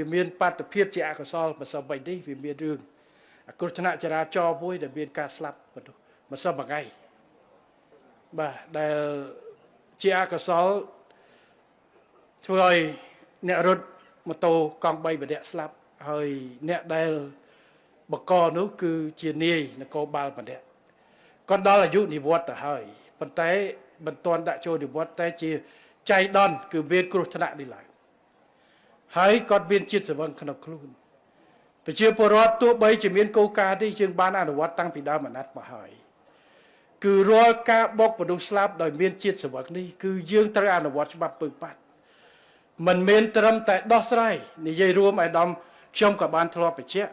វាមានបាតុភិបជាអកុសលម្សិលមិញនេះវាមានរឿងគ្រោះថ្នាក់ចរាចរណ៍មួយដែលមានការស្លាប់មនុស្សម្សិលមួយថ្ងៃបាទដែលជាអកុសលធ្វើឲ្យអ្នករត់ម៉ូតូកង់3ម្នាក់ស្លាប់ហើយអ្នកដែលបកកនោះគឺជានាយនគរបាលម្នាក់គាត់ដល់អាយុនិវត្តន៍ទៅហើយប៉ុន្តែមិនទាន់ដាក់ចូលនិវត្តន៍តែជាចៃដន្យគឺមានគ្រោះថ្នាក់នេះឡើង ហើយគាត់មានជាតិស្រវឹងក្នុងខ្លួនប្រជាពលរដ្ឋទោះបីជាមានគោលការណ៍នេះយើងបានអនុវត្តតាំងពីដើមអាណត្តិមកហើយគឺរាល់ការបុកមនុស្សស្លាប់ដោយមានជាតិស្រវឹងនេះគឺយើងត្រូវអនុវត្តច្បាប់ពឹងបាត់មិនមែនត្រឹមតែដោះស្រាយនិយាយរួមអាយដាមខ្ញុំក៏បានធ្លាប់បញ្ជាក់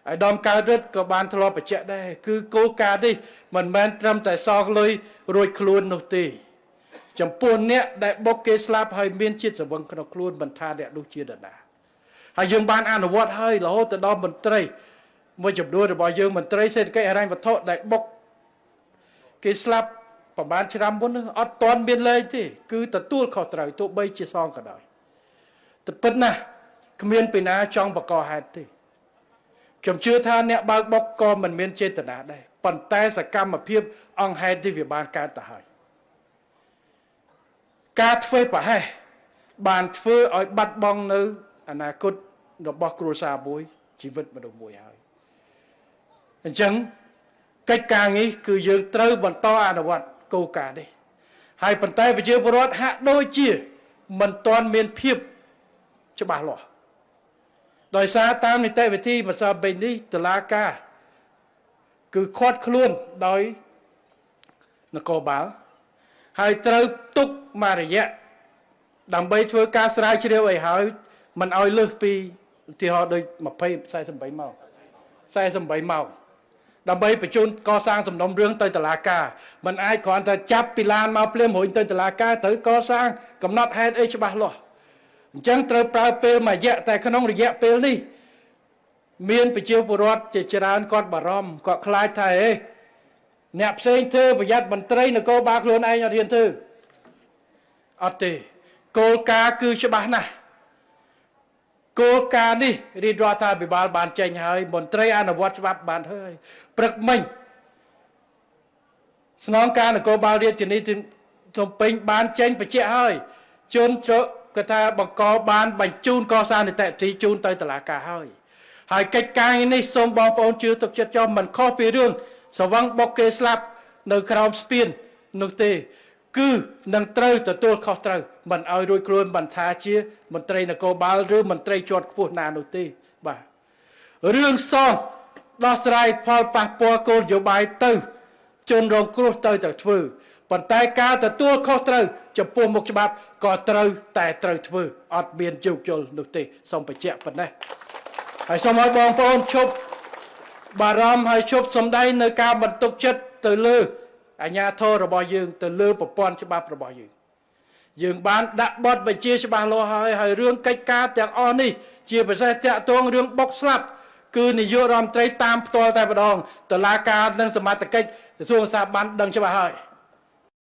អាយដាមកើតរិទ្ធក៏បានធ្លាប់បញ្ជាក់ដែរគឺគោលការណ៍នេះមិនមែនត្រឹមតែសងលុយរួចខ្លួននោះទេ ចំពោះអ្នកដែលបុកគេស្លាប់ហើយមានជាតិស្រវឹងក្នុងខ្លួនមិនថាអ្នកនោះជានរណាហើយយើងបានអនុវត្តហើយរហូតទៅដល់មន្ត្រីមួយចំនួនរបស់យើងមន្ត្រីសេដ្ឋកិច្ចហិរញ្ញវត្ថុដែលបុកគេស្លាប់ប្រហែលឆ្នាំមុននោះអត់ទាន់មានលែងទេគឺទទួលខុសត្រូវទោះបីជាសងក៏ដោយតែពិតណាស់គ្មានពីណាចង់បង្កហេតុទេខ្ញុំជឿថាអ្នកបើកបុកក៏មិនមានចេតនាដែរប៉ុន្តែសកម្មភាពអង្គហេតុនេះវាបានកើតទៅហើយ ការធ្វើប្រហែសបានធ្វើឲ្យបាត់បង់នៅអនាគតរបស់គ្រួសារមួយជីវិតមនុស្សមួយហើយអញ្ចឹងកិច្ចការនេះគឺយើងត្រូវបន្តអនុវត្តគោលការណ៍នេះហើយប៉ុន្តែប្រជាពលរដ្ឋហាក់ដូចជាមិនទាន់មានភាពច្បាស់លាស់ដោយសារតាមនីតិវិធីម្សិលមិញនេះតុលាការគឺខាត់ខ្លួនដោយនគរបាល ហើយត្រូវទុកមួយរយៈដើម្បីធ្វើការស្រាវជ្រាវឲ្យហើយមិនឲ្យលើសពីឧទាហរណ៍ដូច20 48ម៉ោង48ម៉ោងដើម្បីបញ្ជូនកសាងសំណុំរឿងទៅតុលាការមិនអាចគ្រាន់តែចាប់ពីឡានមកភ្លាមរុញទៅតុលាការត្រូវកសាងកំណត់ហេតុអីច្បាស់លាស់អញ្ចឹងត្រូវប្រើពេលមួយរយៈតែក្នុងរយៈពេលនេះមានប្រជាពលរដ្ឋជាច្រើនគាត់បារម្ភគាត់ខ្លាចថាអេ អ្នកផ្សេងធ្វើប្រយ័ត្នមន្ត្រីនគរបាលខ្លួនឯងអត់ហ៊ានធ្វើអត់ទេគោលការណ៍គឺច្បាស់ណាស់គោលការណ៍នេះរាជរដ្ឋាភិបាលបានចេញហើយមន្ត្រីអនុវត្តច្បាប់បានធ្វើហើយព្រឹកមិញស្នងការនគរបាលរាជធានីភ្នំពេញបានចេញបញ្ជាក់ហើយជនជគាត់ថាបង្កបានបញ្ជូនកសាងនីតិវិធីជូនទៅតុលាការហើយហើយកិច្ចការនេះសូមបងប្អូនជឿទុកចិត្តចុះមិនខុសពីរឿងសវឹងបុកគេស្លាប់នៅក្រោមស្ពាននោះទេ គឺនឹងត្រូវទទួលខុសត្រូវមិនឲ្យរួចខ្លួនមិនថាជាមន្ត្រីនគរបាលឬមន្ត្រីជាន់ខ្ពស់ណានោះទេបាទរឿងសងដោះស្រាយផលប៉ះពាល់គោលនយោបាយទៅជនរងគ្រោះទៅទៅធ្វើប៉ុន្តែការទទួលខុសត្រូវចំពោះមុខច្បាប់ក៏ត្រូវតែត្រូវធ្វើអត់មានយោគយល់នោះទេសូមបញ្ជាក់ប៉ុណ្ណេះហើយសូមឲ្យបងប្អូនឈប់បារម្ភហើយឈប់សំដែងនៅការបន្ទុកចិត្តទៅលើអាជ្ញាធររបស់យើងទៅលើប្រព័ន្ធច្បាប់របស់យើងយើងបានដាក់បទបញ្ជាច្បាស់លាស់ហើយហើយរឿងកិច្ចការទាំងអស់នេះជាពិសេសតាក់ទងរឿងបុកស្លាប់គឺនាយករដ្ឋមន្ត្រីតាមផ្ទាល់តែម្ដងតុលាការនិងសមត្ថកិច្ចក្រសួងសាបានដឹងច្បាស់ហើយ។